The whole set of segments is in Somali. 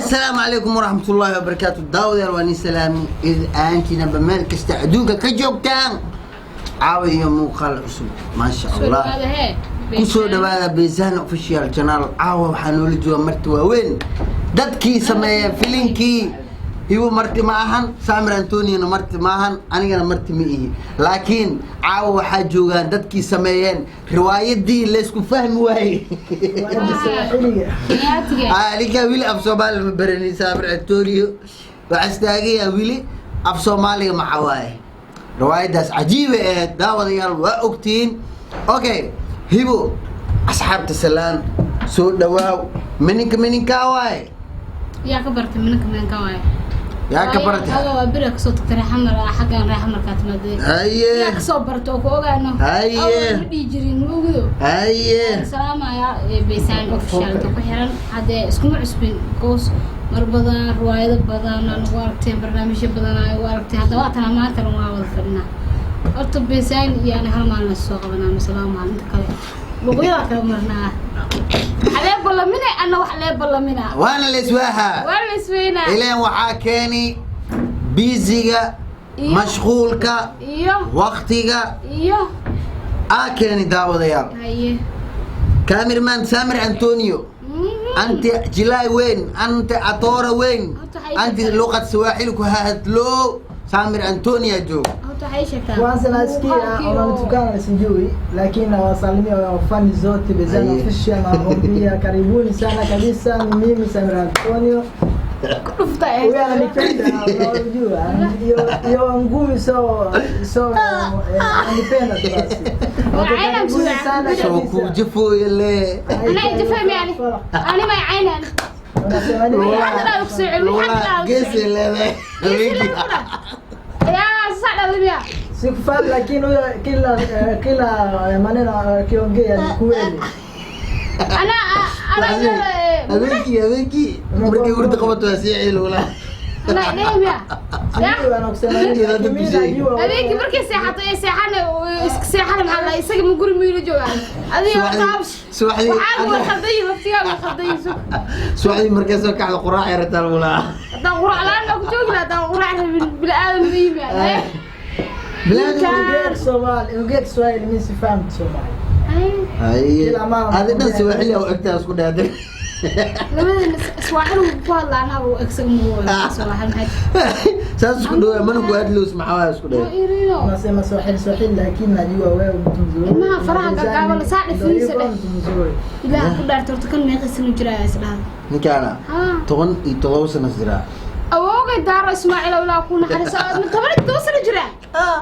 Asalaamu calaykum waraxmatullaahi wabarakaatu. Daawadayaal, waa nin salaami id aantiinaba meel kasta adduunka ka joogtaan. Caawa iyo muuqaal cusub, maasha Allah. Kusoo dhawaada Beesaan Official Channel. Caawa waxaa noola jooga marti waaweyn, dadkii sameeya filinkii Hibo. Marti ma ahan, Samir Antoniona marti ma ahan, anigana marti ma ihi, laakiin caawa waxaa joogaan dadkii sameeyeen riwaayadii laysku fahmi waayey. Ninkaa wili af Soomaali ma baranin. Samir Antonio waxaa istaagayaa wili af Soomaaliga maxa waaye. Riwaayadaas cajiiba ahayd, daawadayaal, waa ogtihiin. Okay, Hibo, asxaabta salaan, soo dhawaaw. Mininka mininkaa waaye. Yaa ka bartay minanka minanka waaye? Yaa ka bartay? Aga waa bira kasoo tagtay reexamar, xaggan reexamarkaa timaadee. Yaa kasoo bartay oo ku ogaano? Awal ma dhihi jirin, ma ogido. Salaamaya Baysaan Official inta ku xiran. Haddee iskuma cusbin goos mar badan, riwaayado badan aan ugu aragteen, barnaamijyo badan aan ugu aragteen. Hadda waa tana maantana waa wada fadhinaa. Horta Baysaan iyo ani hal maalin soo qabanaa mise 2 maalin, inta kale luqyadaa kala marnaa. Waxlee ballamine anna wax lee ballamina. Waana la iswaahaa. Waa la isweynaa. Ileen waxaa keeni biisiga, mashquulka, iyo waktiga iyo aa keeni, daawadayaal. Cameraman Samir Antonio, anti jilaay weyn, anti atoora weyn. Horta waxay anti sheegtaa- luqad Swahili ku hadlo, Samir Antonio joog. Horta waxay sheegtaa Kwanza nasikia muuqaalkii oo- unanitukana sijui, lakini nawasalimia wafani zote Bezana Aye. Official, nawaambia karibuni sana kabisa. Ni mimi Samir Antonio. Ku dhufta ee. Huyu ananipenda, unajua hiyo ngumi, so ananipenda tu basi. Okay, Waa karibuni caynan sana soo kabisa. kuujafooya le. Anaa ijafahmi yani, ani may caynan. Unasema nini? Wixii hadda dhaw ku soo celi, wixii hadda dhaw ku soo Geesi celi. leedahay. Geesi leedahay. Yaa sasa dhalimia. Sikufahamu, lakini huyo kila maneno akiongea ni kweli. Ana Habeenkii markay hurda qabato waa sii ciilowlaa. Ana dhehmiya. Sijui anakusema nini, Ndio, lakini mimi ndio. najua. Habeenkii markay seexato ee seexana iska seexana, maxaa la isaga ma guri miyuu la joogaa? Adiga horta Subaxdii waxaa waa khaldan yihiin, waqtigaa waa khaldan yihiin. Subaxdii markay soo kacdo quraac yarataa lagulaa. Haddaan quraac la'aan baa ku joogi lahaa, haddaan quraac rabin bini aadam ma yimi. Ongea Kiswahili, ongea Kiswahili, mimi sifahamu Kiswahili. Haye. Kila mara Adi dhan Swahili u egtaa isku dhaaday. Labadana Swaaxil ku hadlaa, anaa uu egsaga ma wada Swaaxil maxay? Saas isku dhawaa mana ku hadloos, maxaa waa isku Ma dhahay. irino. Unasema Swahili Swahili, lakini najua wewe mtu mzuri. Ilmaha faraha gaagaaban, saa Ndio dhifiisa hivyo dheh. mtu mzuri. Ilaah ku dhaartay, horta kan meeqa sano jiraa is dhahda? Ninkaana 17 sano jiraa. Awoogay daaro Ismaaciil, awlaa ku naxariiso, 17 sano jiraa.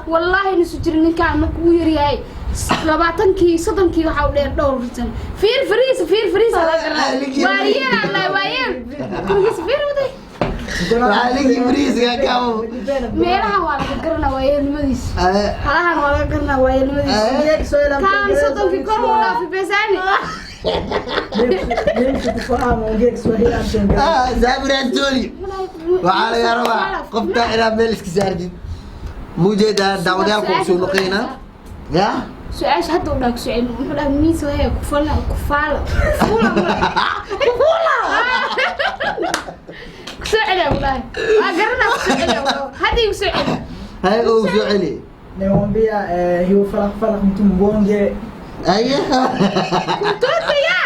Wallaahi nisu jirin ninkaan markuu yaryahay 20-kii 30-kii, waxaa u dheer dhowr san. Fiir fariisa, fiir fariisa la garanaa. Waayeel alla waayeel gurigiisa fiir waday. Waxaa ninkii bariiska kaabo. Meelahan waa laga garanaa waayeelnimadiisa, halahan waa laga garanaa waayeelnimadiisa. Ongea Kiswahili ama Kaan Kiingereza, 30-kii kor u dhaafay Beesaani. Mimi sikufahamu, ongea Kiswahili ama Kiingereza. Samir Antoni, waxaa laga rabaa qofta inaad meel iska saartid mujeedaa. Daawadayaalku soo noqonayna ya. Su-aasha hadda u dhaa ku soo muxuu dhaha miis wahe kufala kufaala kufuula kufuula kusoo celiya ku dhahay, waa garanaa, kusoo celiya ku dhahay, hadda igu soo celi. Hay, oo soo celi. Nimwambia hiyo falak falak mtu mbonge. Haye. Toosaya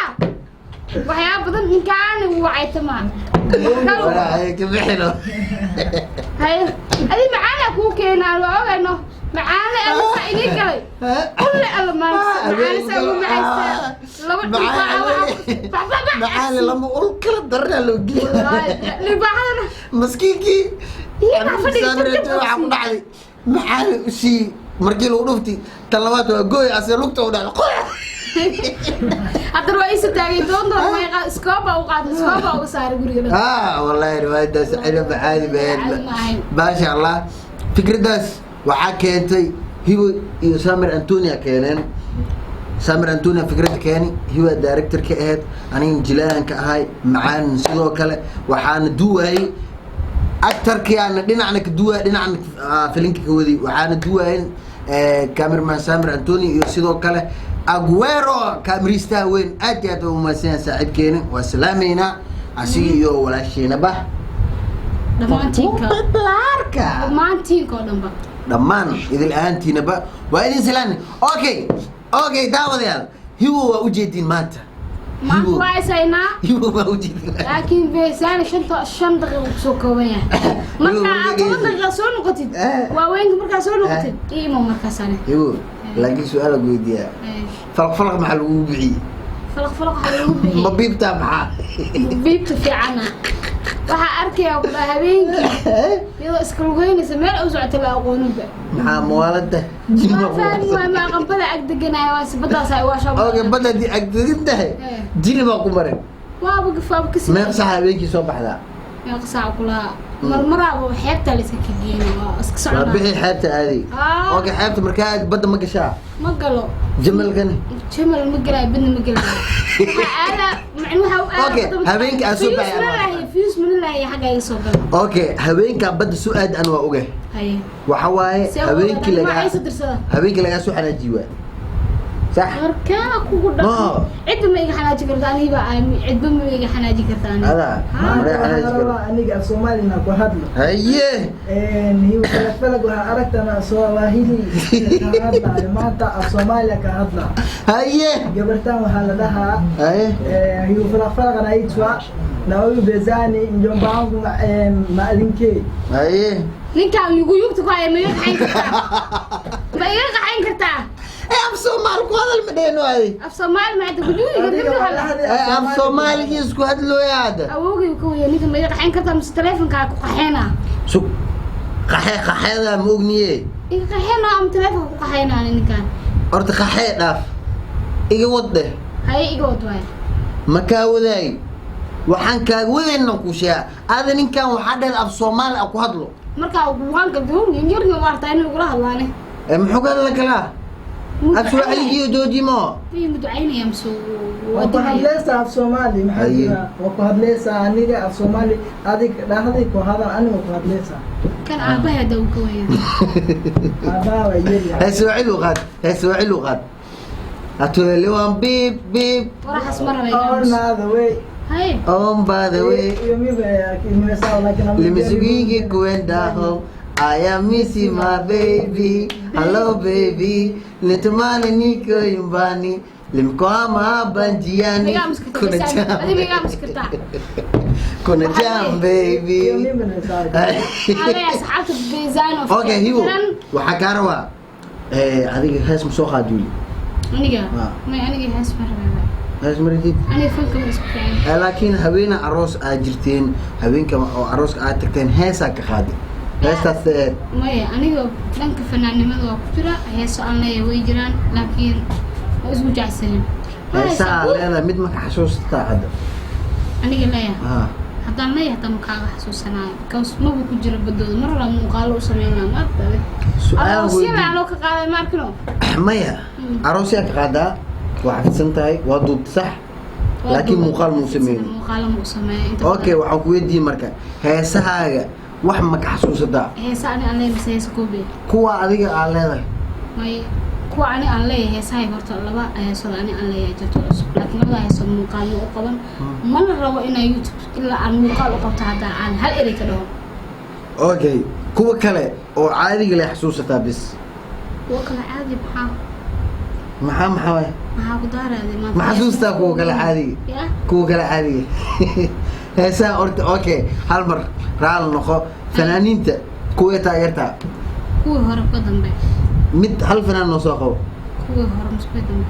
waxyaaba badan ninkaan wuu caytamaa. Walaa ka bixino. Haye, adi macaana kuu keenaan, waa ogayno macaane adisa idin galay kulle alla macaane saa ugu macaysaa laba dhibaaca. Macaane lama ul kala daranaa loo geliya. Dhibaaxadana. Maskiinkii. Iyagaa fadhiga jab jab. Waxaa ku dhacday macaane usii markii lagu dhufti tan labaad waa gooy ase lugta u dhacday qoy. Haddana waa iisa taagay doon doon meeqa iskooba u qaatay, iskooba uga saaray guriga dhan. Ah, wallahi riwaayadaas cilaba caadi Caadi ma baheen. ahayn. Maasha Allah, fikraddaas waxaa keentay Hibo iyo Samir Antonia keeneen. Samir Antonia fikradda keeni, Hiba director ka ahayd, aniga jilaanka ahay, macaan sidoo kale waxaana duwaayey actarkii aana dhinacna ka duwaay, dhinacna filinka ka wadi, waxaana duwaayeen cameraman Samir Antonio iyo sidoo kale Aguero, kaamiristaha weyn. Aad iyo aad waa umahadsan yahay saaxiibkeeni, waa salaameynaa. Asiga iyo walaashiinaba. Dhammaantiinka. Balbalarka. Dhammaantiinka oo dhanba. Dhammaan idil ahaantiinaba waa idin salaamay. Okay, daawadayaal, Hibo waa ujeedin maanta. Maanta Hibo. waa isaynaa. Hibo waa ujeedin. Laakiin Beesaani 5 daqiiqo kusoo kooban yahay. Marka aad 10 daqiiqa soo noqotid, waaweynka markaa soo noqotid, ii imo markaas ani. Hibo, laakiin su-aal aan weydiiyaa. Falaq falaq maxaa lagugu bixiyey? Falaq falaq waxaa lagu bixiyey. Ma biibtaa maxaa? Biibta fiicana. Waxaa arkayaa ku dhaha habeenkii iyadoo iska lugeynaysa meel u socota la aqooninba. Maxaa muwaalada? Ma fahmi waay, ma aqan bada ag deganaya, waa sibadaas ay waa Okay, badda haddii agdegin tahay, jini baa ku marin. Waaba gafaaba kasi. Meeq sax habeenkii soo baxdaa? Meeqa saac kulaha? Marmaraaba xeebta la iska kageena, waa iska Waa soconaa. bixi xeebta aaday. Ah. Okay, xeebta markaa aad badda ma gashaa? Ma galo. Jamalkani? Jamal ma galaayo, badna ma galaayo. Waxaa aadaa macna waxaa u aadaa Okay, badda habeenkii aad soo Fiyuus baxay ma ama- lahayo, fiyuus ma lahayo, xagga iga soo galo. Okay, habeenkaa badda soo aad an waa ogahay. Haye. Waxa waaye See u habeenkii ogaatay? lagaa Magaciisa dirsada. Habeenkii lagaa soo xanaajiyi waay, sax? Markaa kugu No. dhaqan cidba ma iga xanaaji karta aniga baa cidba ma iga xanaaji karta aniga. Adaa? Ha? Maanta Maray waxaa xanaaji la karo. rabaa aniga af Soomaalina ku hadlo. Haye. Hibo Falaq Falaq waxaa aragtana Swahili ka hadlaayo, maanta af Soomaaliya ka hadlaa. Haye. Gabartan waxaa la dhahaa Haye. Hibo Falaq Falaq anaitwa na huyu Bezani mjomba wangu maalinkey. Haye. Ninkaan yugu yugta ku haya ma iga qaxayn kartaa? Ma iga qaxayn kartaa? Ee, af Soomaali ku hadal ma dhehno adi. Af Soomaali ma hadda gujuudiga Adiga waa la hadlay. Ee, af Soomaaligii isku hadlooya hadda. Awowgay ka waya ninka, ma iga qaxayn kartaa mise taleefonkaa ku qaxayna? Sug, qaxee qaxeedaa ma ogniye. Iga qaxayna ama taleefonka ku qaxayna ani ninkaan? Horta qaxee dhaaf, iga wad dheh. Haye, iga wad waay. Ma kaa wadaay, waxaan kaaga wadayna kuu sheegaa aada ninkan waxaa dheer af Soomaali a ku hadlo. Markaa waanka yurga waartaa inuu igula hadlaane. Ee, muxuu ka hadla kalaa af Swaaxiligiiyo joojimo? Miyuu muducaynaya mise? Waa ku hadlaysaa af Soomaali, maxaa Haye. jira? Waa ku hadlaysaa aniga af Soomaali, adig dhahday ku hadal, aniga ku hadlaysaa. Kan aabahay hadda uu ka waya. Aabaha waa yeryahay. Hee, Swaaxili u qaad, hee, Swaaxili u qaad, atuelewan biib biib. Waraxas ma raba iga aamus. Ona the way. Haye. On by the way. Iyo miba nimesahau, lakini Limesugigi kwenda home. I am missing my baby. Hello baby. Nitumani niko nyumbani. Limkwama hapa njiani. Ma iga aamus kartaa? Kuna Adi ma iga jam. aamus kartaa? Kuna jam baby. Iyo miba nimesahau. Waxaa leeyahay asxaabta Beezaan oo Okay, Hibo. Waxaa kaa rabaa adiga hees ma soo qaadi weli? Aniga? Ah. May, aniga hees ma rabaa. Hees ma rabtid? Aniga fanka ma isku fiican. Laakiin habeena aroos aad jirteen, habeenka oo arooska aad tagteen, heesaa ka qaaday. Heestaas Maya, aniga dhanka fanaannimada waa ku jira, heeso aan leeyahay way jiraan, laakiin waa isku jecsanin. Waa Heesaa heesaa aad leedahay mid ma ka xasuusataa hadda? Aniga leeyahay? Ah. Haddaan leeyahay hataa ma kaaga xasuusanaayo, because maba ku jiro badooda. Mar hore muuqaalo u sameynaa, ma aragtay? Su-aal Aroosyada weydii. anoo ka qaaday, ma arkino? Maya, aroosyaa ka qaadaa, waa xafidsan tahay, waa duubta, sax? Waa Laakiin duubay. muuqaal muu sameynin. Muuqaalo muu sameeyay inta Okay, badan. waxaan ku weydiiyey marka heesahaaga wax ma ka xasuusataa? Heesa ani aan leeyahay mise heesa koobe? Kuwa adiga aad leedahay. May, kuwa ani aan leeyahay heesahay horta laba heesood ani aan leeyahay jirto cusub, laakiin labada heesood muuqaal ma u qaban, mana rabo inaa YouTube ilaa aan muuqaal u qabto haddaa aan hal erey ka dhaho. Okay, kuwa kale oo caadiga leh xasuusataa bis? Kuwa kale caadi maxaa? Maxaa waay? Maxaa ku daaraaday maanta? Ma xasuustaa kuwa kale caadiga? Ya. Kuwa kale caadiga heesaha horta. Okay, hal mar raali noqo, fanaaniinta kuwa taageertaa? Kuwii hore, kuwa dambe? Mid hal fanaan noo soo qabo. Kuwii hore mise kuwii dambe?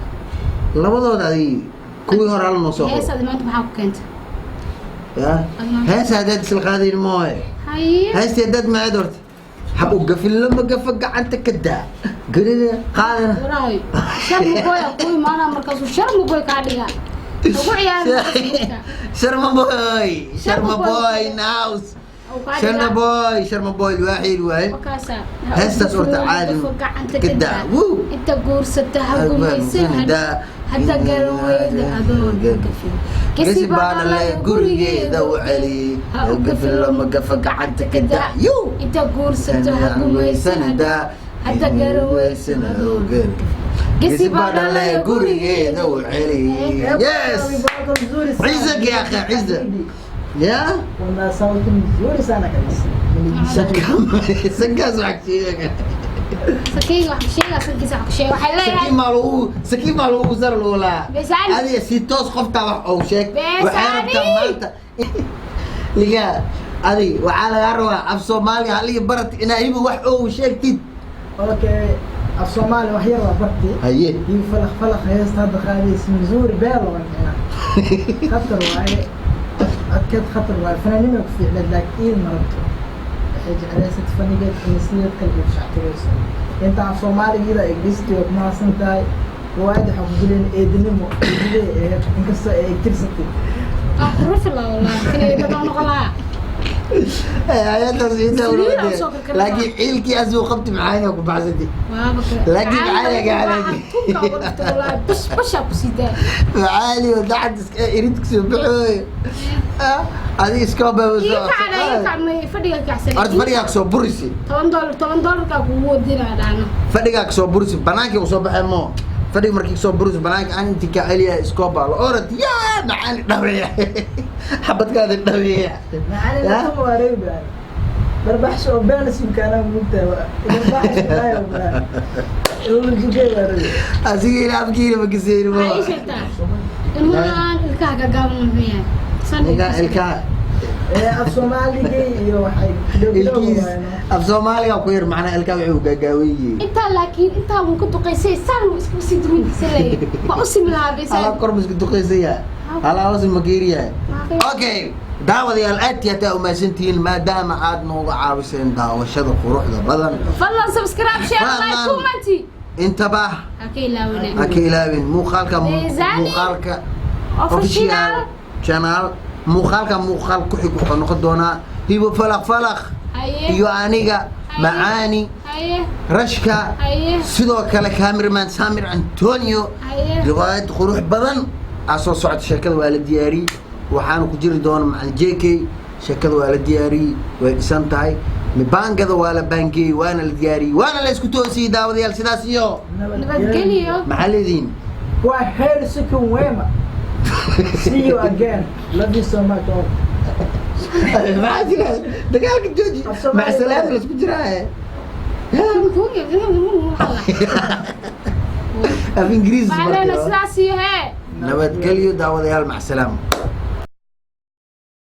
Labadooda adigi, kuwii hore hal noo soo qabo. Heesaadi maanta maxaa ku keentay? Ya, heesa haddaad isla qaadayn mooye. Haye. Heestii haddaad maceed horta hab u gafin lama gafa gacanta ka daa garida qaadana. Walaahi sharmugoy ku imaanaa, markaasuu sharmugoy kaa dhigaa ugu ciyaari. Sharma boy, Sharma boy in house, Sharma boy, Sharma boy الوحيد waay. Heestaas horta caadi gacanta ka ka daa. daa. Wuu. Inta guursata ha gumaysan, hadda garan weyda adoon gafin. Gesi baa dhalay gurigeeda u celiyey, ha u gafin lama gafa gacanta ka daa yu. Inta guursato ha gumaysan, hadda garan weysan adoon gafin. Gesi baa dhalay gurigeeda u celiyey. Yes, عزك يا اخي عزك. Ya Una sauti mzuri sana kabisa. Sanka sankaas wax ka sheega. Sakeyga wax ku sheega, sankiisa wax ku sheega, waxay leeyahay. Sakiin maa lagu, sakiin maa lagu sar lulaa. Beesani. Adiga si toos qoftaa wax ou sheeg. Waxay rabtaa Beesani. Maanta liga adi waxaa lagaa rabaa af Soomaaliga haligi barat inaa Hibo wax ou sheegtid. Okay, af Soomaali wax yar waa barti. Haye. Iyo falaq falaq heesta hadda qaadaysa mzuri beelo waa micnaha. Khatar waaye. Codkeed khatar waaye. Fanaanima ku fiicneed laakiin ma rabto. Waxay jeclaysat fanigeed inay sideed kale ugu shactirayso. Inta af Soomaaliga iyada ay dhistay waa ku mahadsan tahay. Riwaayadda waxaa ku jileen eedinimo, eedinimo ahayd inkastoo ay tirsatay. Aan ku rufi lahaa wallahi, kan eedada noqon lahaa. Ayadaas inta Saliid aan soo karkarin. Laakiin ciilkii asuu qabti maxayna ku baxsatay. Waaba kale. Laakiin caadi caadi. Tunka uga dhigtay wallahi, bash bashaa ku sii daaya. Macaali oo dacad iska irid kusoo baxooyo adiga iska Ii kacna, ii kacna, fadhiga kacsan. Horta fadhigaa kusoo burisi. $10, $10-kaa kugu wadinaa dhahno. Fadhigaa kusoo burisi, banaankii usoo baxay mo fadhiga markii kusoo burisi banaanka aan intii ka celiya iskooba la orad yaa macaali dhaweeya xabadkaada dhaweeya. Macallin lama wareey baa. Barbaxsho oo been subkaana mugtaa. Barbaxsho ay baa. Ilmu jigay wareey. Asiga ila afkiina ma kaseyni mo. Maxaa ii sheegtaa ilmahan ilkaha gaagaaban muxuu yahay? San Ninka ilkaha Ee af Soomaaliga iyo waxay ilkiis af Soomaaliga ku yar macnaa ilkaha wuxuu gaagaawan yihiin. Intaa laakiin intaa wuu ka duqaysay, saan wuu iska sii duminkiisa leeyahay, ma u simi lahaa Alaa beesaan. Kor ma isku duqaysan yahay, alaa hoos ma geeriyahay. Okay, daawadayaal, aad iyo aad aa umahadsantihiin maadaama aad nooga caawiseen daawashada quruxda badan. Fadlan subscribe, share, like, Fadlan. comment. Intaba ha ka ilaawina. Ha ka ilaawin muuqaalka Beezani muuqaalka Official channel. Muuqaalka muuqaal ku xig wuxuu noqon doonaa Hibo Falaq Falaq haye iyo aniga Haye. Macaani haye Rashka haye sidoo kale cameraman Samir Antonio. Haye. Riwaayad qurux badan aa soo socota, sheekada waa la diyaariyey, waxaana ku jiri doona macalin JK. Sheekada waa la diyaariyey, way dhisan tahay, mibaangada waa la baangeeyey, waana la diyaariyey, waana la isku toosiyey. Daawadayaal, sidaas iyo nabadgelyo. Maxaa leedihiin? Waa heri siku wema. See you again. Love you so much all. Maxaa jira? Dagaalka jooji. Af Soomaali. Mac salaam la isku jiraa. Af Ingiriis. Waxaa leenahay sidaas iyo hee Nabadgelyo daawadayaal, mac salaam.